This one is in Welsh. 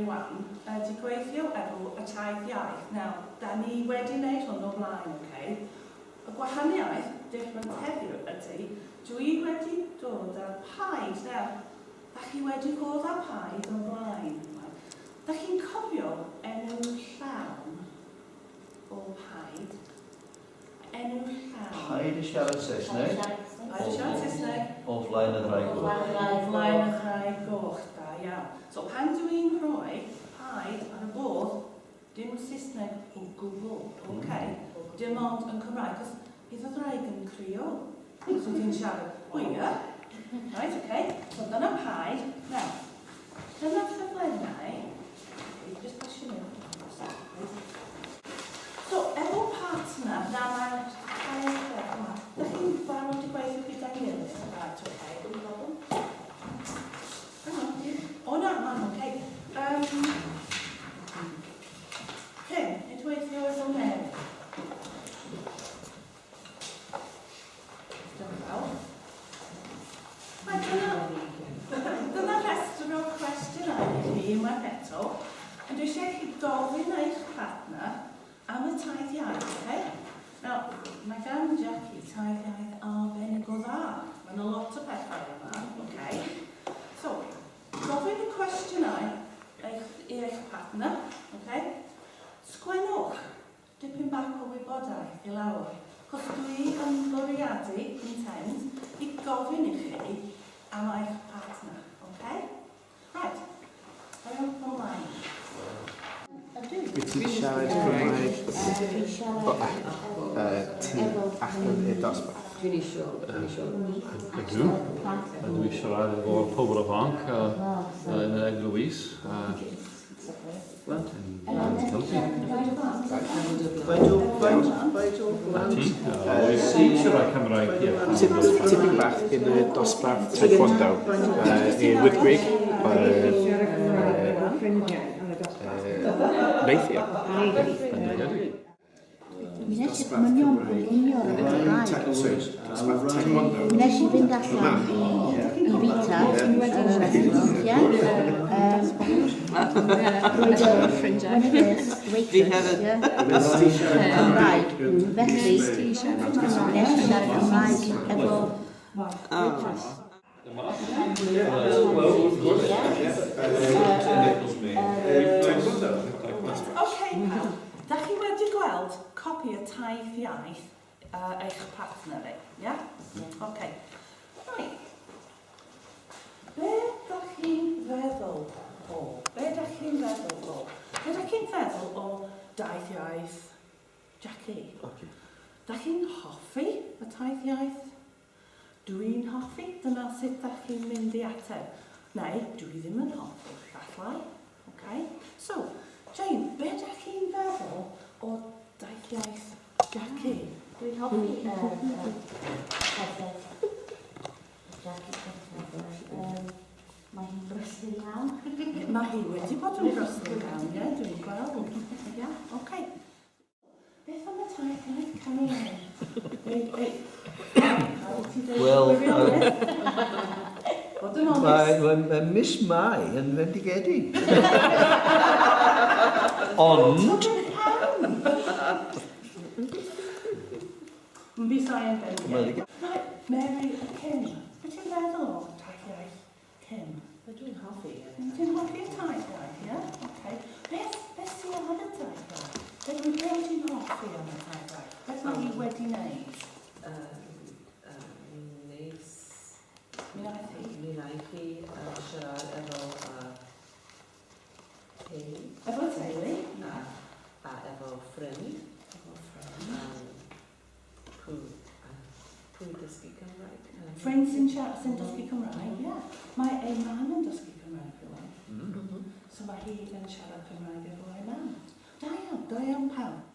rwan ydy gweithio efo y taith iaith. Nawr, da ni wedi wneud hwn o'r blaen, ok? Y gwahaniaeth, difference heddiw ydy, dwi wedi dod â'r paid. Nawr, da chi wedi gwrdd â paid o'r blaen. Da chi'n cofio enw llawn o paid? Enw llawn. Paid â siarad Saesneg. Paid â siarad Saesneg. O flaen y ddraig goch. O flaen y ddraig goch, da iawn. So pan dw i'n rhoi paid ar y bwrdd, dim Saesneg o gwbl, ok? Dim ond yn Cymraeg, cos bydd y ddraig yn crio os wyt ti'n siarad. Wir? Right, ok. So dyna paid. Now, dyna llyfrennau. Just pasio nhw. So, efo partner, na mae'r ail beth yma. Dych chi'n barod i gweithio gyda'n gilydd? Right, okay, no problem. Hang on, o na, mae'n okay. Kim, nid weithio efo Mary. Diolch yn fawr. Right, dyna, dyna rhestr o cwestiynau i chi unwaith eto. Ond dwi eisiau i chi gofyn eich partner am y taith iaith, oce? Nawr, mae gan Jackie taith iaith arbennig o dda. Mae yna lot o pethau yma, oce? So, gofyn y cwestiynau eich, i eich partner, oce? Sgwennwch Dipyn bach o wybodaeth i lawr, 'cos dwi yn bwriadu, intend, i gofyn i chi am eich partner, ok? Right, ewch ymlaen. Wyt ti'n siarad Cymraeg o tu allan i'r dosbarth? Dwi'n isio, dwi'n isio. Ydw. Ydw i siarad efo pobl ifanc yn yr eglwys. Tipyn bach yn y dosbarth taekwondo yn Wyddgrug neithiwr. Mi wnes i gmynio yn y Gymraeg. Mi wnes i fynd allan i i fita yn y restaurant, ie. Roedd y one of the waitress, ie, yn Cymraeg. Felly, nes i siarad Cymraeg efo waitress. Ok pawb, da chi wedi gweld copi y taith iaith uh, eich partner chi, ie? Yeah? Ok. Right. Be da chi'n feddwl o? Be da chi'n feddwl o? Be da chi'n feddwl o daith iaith Jackie? Okay. Da chi'n hoffi y taith iaith Dwi'n hoffi, dyna sut dach chi'n mynd i ateb. Neu, dwi ddim yn hoffi, gallai. Okay? So, Jane, be dach chi'n feddwl o daith iaith Jackie? Dwi'n hoffi yr cerdded. Jackie cerdded. Um, mae hi'n brysur iawn. Mae hi wedi bod yn brysur iawn, ie, dwi'n gweld. Ie, okay. Beth am y taith iaith, Caroline? Ei, ei. Wel, Bod yn onest. Mae, mae, mae Miss Mai yn fendigedig. Ond... Mis Mai yn fendigedig. Right, Mary a Kim, beth ti'n feddwl o taith iaith Kim? Dwi'n hoffi. Ti'n hoffi y taith iaith, ie? Okay. Beth, beth sydd ar y taith iaith? Beth wyt ti'n hoffi am y taith iaith? Beth mae hi wedi wneud? Neis. Mi wnaeth hi? Mi wnaeth hi siarad efo teulu. Efo teulu? A efo ffrind. Efo ffrind. Pwy, pwy dysgu Cymraeg? Ffrind sy'n siarad, sy'n dysgu Cymraeg, ie. Mae ei mam yn dysgu Cymraeg rwan. Mm -hmm. So mae hi yn siarad Cymraeg efo ei mam. Da iawn, da iawn pawb.